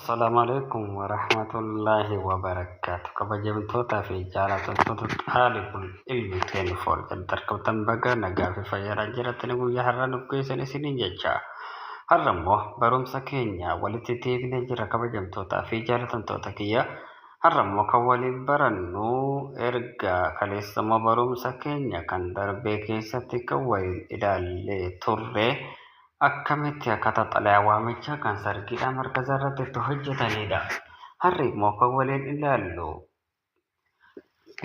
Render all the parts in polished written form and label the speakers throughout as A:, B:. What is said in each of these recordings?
A: Assalaamu alaikum warahmatullaahi wabarakaatu. Kabajamtootaa fi jaallatamtoota Xaalibul Ilmi 24 jalatti argamtan, baga nagaa fi fayyaadhaan jiraatanii guyyaa har'aa nuuf geessan isiniin jecha. Har'a immoo barumsa keenya walitti deebinee jira, kabajamtootaa fi jaallatamtoota kiyya. Har'a immoo kan waliin barannu, erga kaleessa immoo barumsa keenya kan darbee keessatti kan waliin ilaallee turre, akkamitti akkaataa xalayaa waamichaa kan sargiidhaan markaza irratti itti hojjetanidha. Har'i immoo kan waliin ilaallu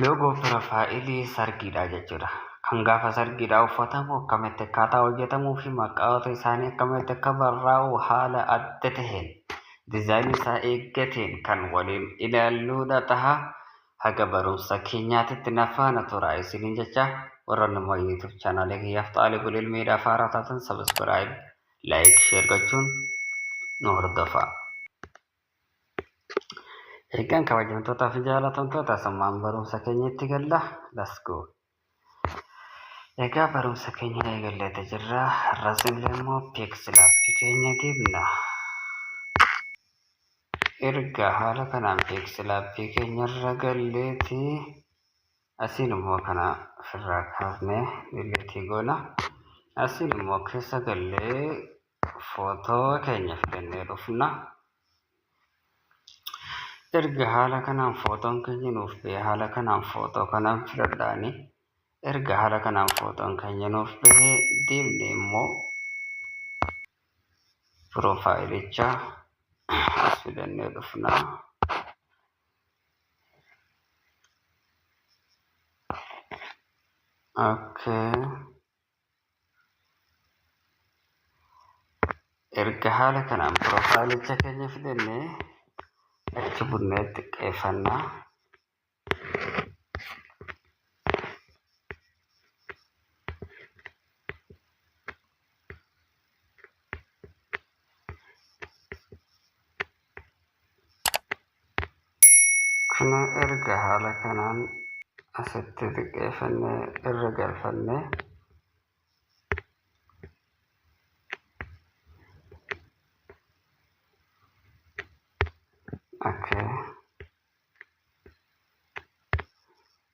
A: loogoo piroofaayilii sargiidha jechuudha. Kan gaafa sargiidhaa uffatamu akkamitti akkaataa hojjetamuu fi maqaota isaanii akkamitti akka barraa'u haala adda taheen, diizaayinii isaa eeggateen kan waliin ilaalluudha taha. Haga barumsa keenyaatitti na faana tura isiniin jecha. Warroonni immoo YouTube chaanaalee kiyyaaf Xaalibul Ilmiidhaaf haaraa taatan, subscribe, like, share gochuun nu hordofa. Eegaan kabajamtootaa fi jaalatamtoota, sammaan barumsa keenya itti galla. Let's go. Egaa barumsa keenya eegalleete jirra. Har'as illee immoo PixelLab keenya deemna. Erga haala kanaan PixelLab keenyarra galleeti, asiin immoo kana ofirraa kaafnee delete goona. Asiin immoo keessa gallee footoo keenya fidannee dhufna. Erga haala kanaan footoon keenya nuuf ba'e, haala kanaan footoo kanaan filadhaani. Erga haala kanaan footoon keenya nuuf bahe, deemne immoo piroofaayilicha as fidannee dhufna. Okay. Erga haala kanaan piroofaayilicha keenya fidannee achi bunnee xiqqeeffannaa. Kun erga haala kanaan asitti xiqqeeffannee irra galfannee, okay.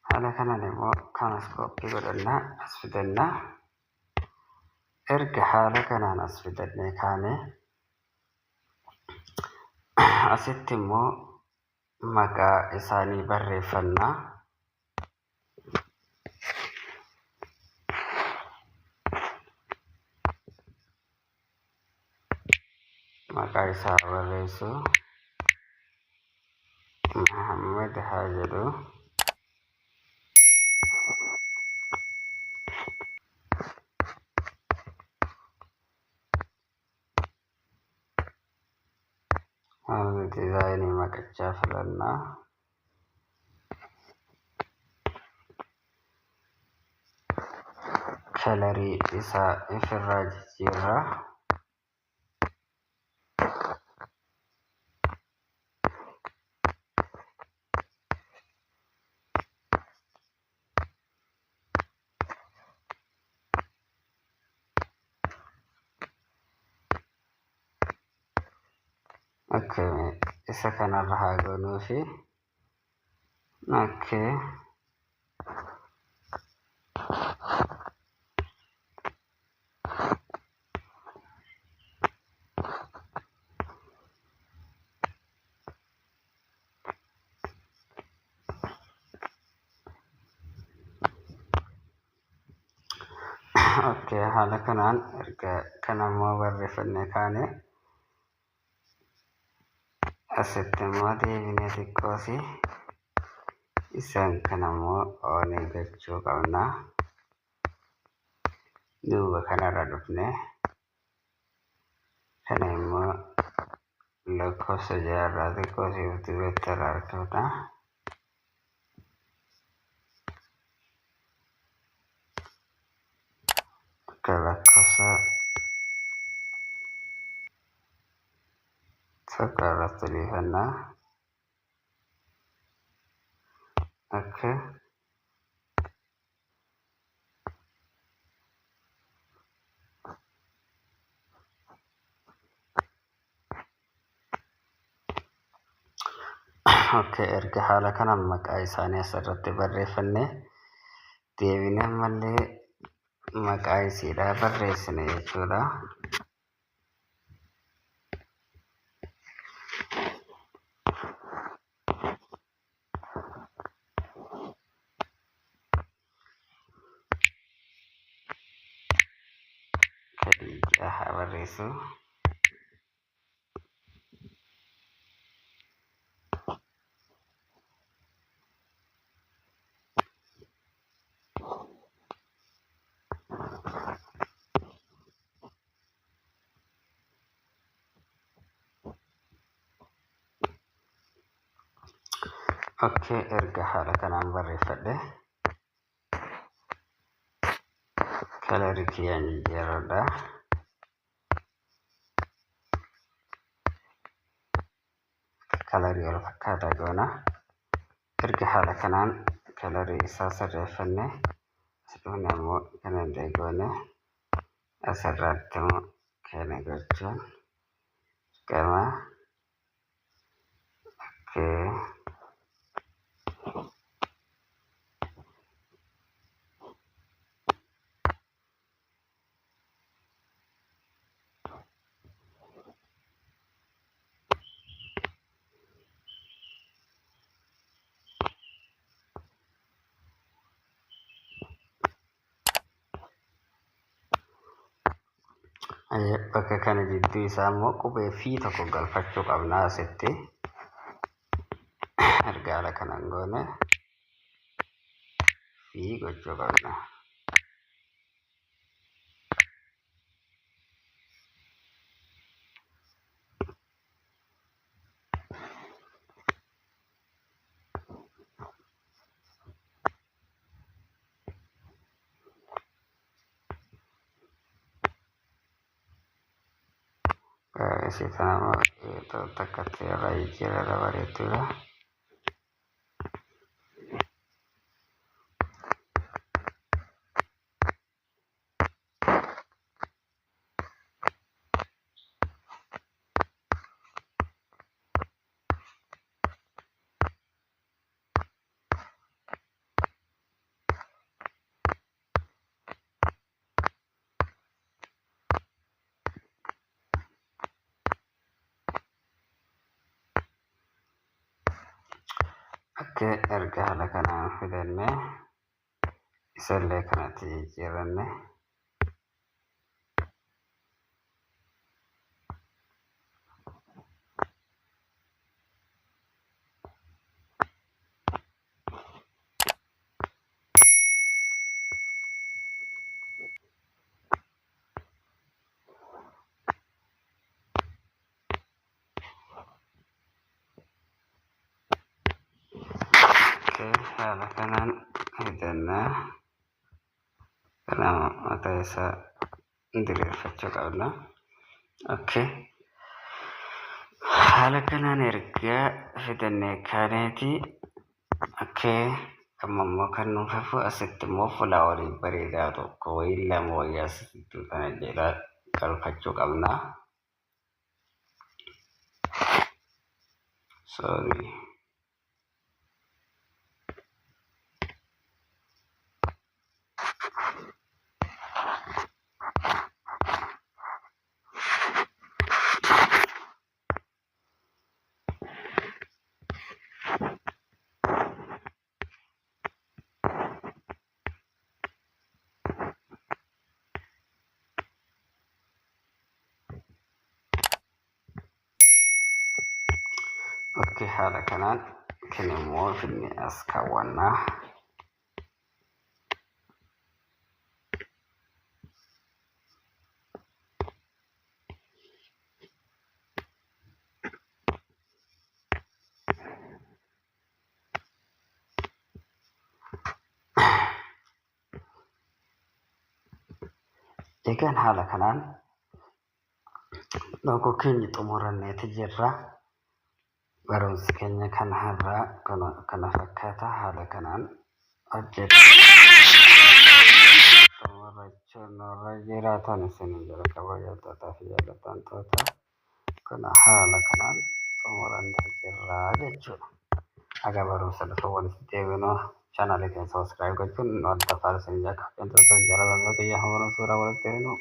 A: Haala kanaan immoo kanas copy godhannaa as fidannaa. Erga haala kanaan as fidannee kaane, asitti immoo maqaa isaanii barreeffannaa. Maqaa isaa barreessu, Muhammad haa jedhu. Haalli diizaayinii maqichaa filannaa. Kalarii isaa ifirraa jijjiirraa. Okay, isa kanarra haa goonuu fi okay. Okay, haala kanaan erga kana immoo barreeffannee kaane, asitti immoo deebinee xiqqoosi isaan kana immoo on gochuu qabna. Duuba kanarra dhufne kana immoo lakkoofsa jaarraa xiqqoosi duubatti irraa harkifna. Akka lakkoofsa tokko irratti dhiifannaa. Okay. Okay, erga haala kanaan maqaa isaanii asirratti barreeffanne, deebinee ammallee maqaa isiidhaa barreessine jechuudha. Khadiijaa haa barreessu. Okay, erga haala kanaan barreeffadhe, kalarii kiyyaan jijjiirradha. Kalarii wal fakkaataa goona. Erga haala kanaan kalarii isaa sirreeffanne, as dhufne ammoo kana illee goone, asirratti immoo kana gochuun gama. Okay. Bakka kana jidduu isaa immoo qubee fi tokko galfachuu qabna asitti. Erga haala kanaan goone, fi gochuu qabna. Isii tana immoo takkatti irraa jijjiirra, bareedduudha. Okay, erga haala kanaan fidanne, isallee kanatti jijjiiranne. Okay, haala kanaan fidannaa. Kana mataa isaa diriirfachuu qabna. Okay. Haala kanaan erga fidannee kaaneeti. Okay. Amma immoo kan nuuf hafu asitti immoo flowerii bareedaa tokko wayii lama wayii asitti kana jedha galfachuu qabna. Sorry. Okay, haala kanaan kan immoo finne as kaawwannaa. Egaan haala kanaan loogoo keenya xumuranneeti jirra. Barumsi keenya kan har'aa kana fakkaata. Haala kanaan hojjetu. Xumurachuun nurra jiraatan isin jira, kabajamtootaa fi jaallatamtoota. Kun haala kanaan xumurannee jirra jechuudha. Haga barumsa dhufu walitti deebinu chaanaalii keenya subscribe gochuun wanta faarsan jaa kabajamtoota jaallatamtoota kiyya barumsa biraa walitti deebinu.